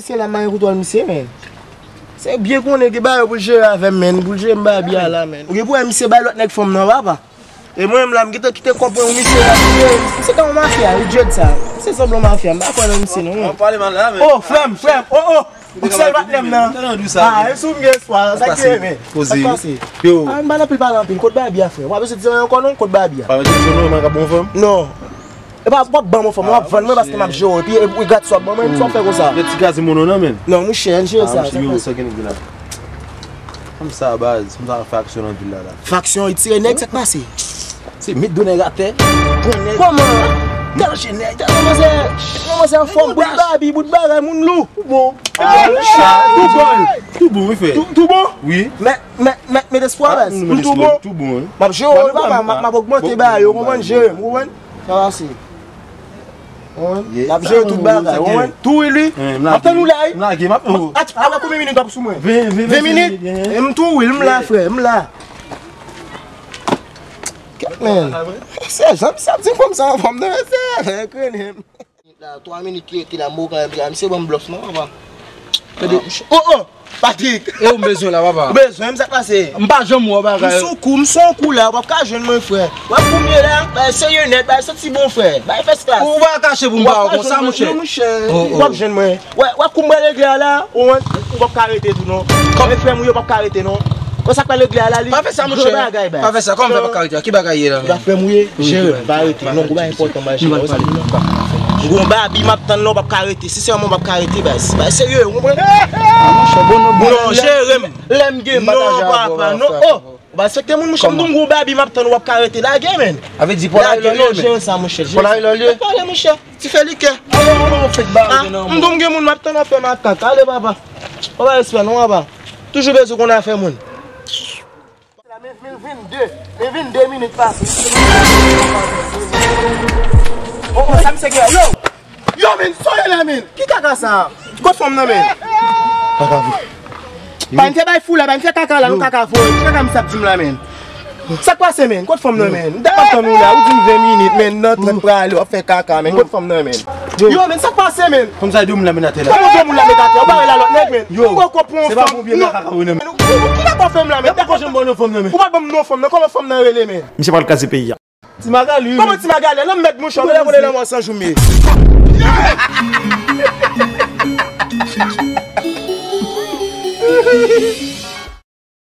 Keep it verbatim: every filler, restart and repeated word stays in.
Se la m al kontwòl misye, men. Se byen konnen gen bagay pou l jere avè m, men. Pou l jere m bay biyè la, men. Ou gen pou wè misye bay lòt nèg fanm nan, papa. E mwen menm la, m gentan kite kòb mwen, misye la, misye, misye ta yon mafya, wi, Djed sa. Misye sanble yon mafya, m pa kwè nan misye, non. An pale mal la, men. Oh, frè m, frè m, oh, oh. Ou sèl patnè m nan. Tande sa. Ah, e sou m gen espwa, sa ki renmen. Sa k pase? Yo. Ah, m pa nan pil pale anpil. Kot bay biyè a, frè? W ap eseye di ankò non, kot bay biyè a? Pa mete sou non, man ka bon fanm. Non. E pa, w ap ban mwen fanm, w ap vann mwen paske m ap jere w. Epi, e, e gratis w ap ban mwen, sa w fè konsa. Nèg ti gazi moun nan, men. Non, monchè, ann jere sa, sa k pase. Sa gen nèg la. Fanm sa, baz, fanm sa fè aksyon nan vil la, la. Fè aksyon, retire nèg, sa k pase? Se met do nèg atè. Pran nèg. Kòman? Danje nèg. Kòman se, kòman se anfòm? Bout babi, bout bagay, moun lou. Tou bon. Tou bon. Tou bon, wi, frè. Tou, tou bon? Wi. Mèt, mèt, mèt, mèt espwa, baz. Tou bon. Tou bon, wi. M ap jere w, papa, m ap, m ap ogmante bagay yo, konprann, jere m, konprann? Sa pase. Konprann? N ap jere tout bagay, konprann? Tou wi, li. M ap tann ou la, wi. M lage, m ap tann ou. Apre konbyen minit w ap sou mwen? Ven, ven, ven minit? E m tou wi, m la, frè, m la. Kèt, men. Se jan misye ap di m konsa, anfòm nan, se, krenem. La, twa minit ki rete la, m poko ka envite a. Misye ban m blòf non, papa. Tande. Oh, oh, Patrick. E ou m bezwen la, papa? Ou bezwen m, sa k pase? M pa janm wè w bagay. M sou kou, m sou kou la, w p ap ka jwenn mwen, frè. W ap kou m ye la, bagay serye nèt, bagay santi bon, frè. Bagay fès klas. Ou pa kache pou m pa wè w konsa, monchè. Non, monchè. W ap jwenn mwen. Wè, w ap kou m bwè legle a la, ou, ou p ap ka rete tou, non. Kòm frè m ou ye, w p ap ka rete, non. Konsa k pral regle a la, li. Pa fè sa, monchè. Pa fè sa, kòman fè pa ka rete? Ki bagay ye la? Ou pa frè m ou ye? Jere, pa rete. Non, ou pa enpòtan, bay jere. M gon babi, m ap tann la, ou p ap ka rete. Sensèman, ou p ap ka rete, baz. Bay serye, ou konprann? Non, jere m. Lè m gen, m pataje avè w, papa. Non, oh. Ou pa respekte moun, monchè. M di w m gon babi, m ap tann, ou p ap ka rete. Lage, men. Sa vle di, pou la lage, non, jere sa, monchè. Pou la lage. Pale, monchè. Ti fè likè. M di w m gen moun m ap tann, w ap fè makak. Ale, papa. Papa, respè, non, papa. Toujou bezwen konn afè moun. Men vin, vin de, men vin de minit pase. Oh, oh, sa misye gen? Yo! Yo, men, sa w ye la, men? Ki kaka sa? Kot fanm nan, men? Kaka vre. Pa n fè bay fou la, pa n fè kaka la, nou kaka vre. Ki kaka misye ap di m la, men? Sa k pase, men? Kot fanm nan, men? M t ap tann ou la, ou di m ven minit, men, nan trant prale, w ap fè kaka, men. Kot fanm nan, men? Yo, men, sa k pase, men? Fanm sa de moun la, men, atè la. Kòman de moun la, men, atè? Ou pa wè la lòt nèg, men? Yo, m poko pran yon fanm. Se pa bon vye kaka ou nan, men. Ou, ou, ou, ki kaka w fè m la, men? Ou pa janm ban non fanm nan, men. Ou pa ban m non fanm nan, kòman fanm nan rele, men? Misye pral kraze peyi a. Ti Magali, wi. Kòman Ti Magali? Lanmèd, monchè, w genlè konnen lanmò san jou m ye.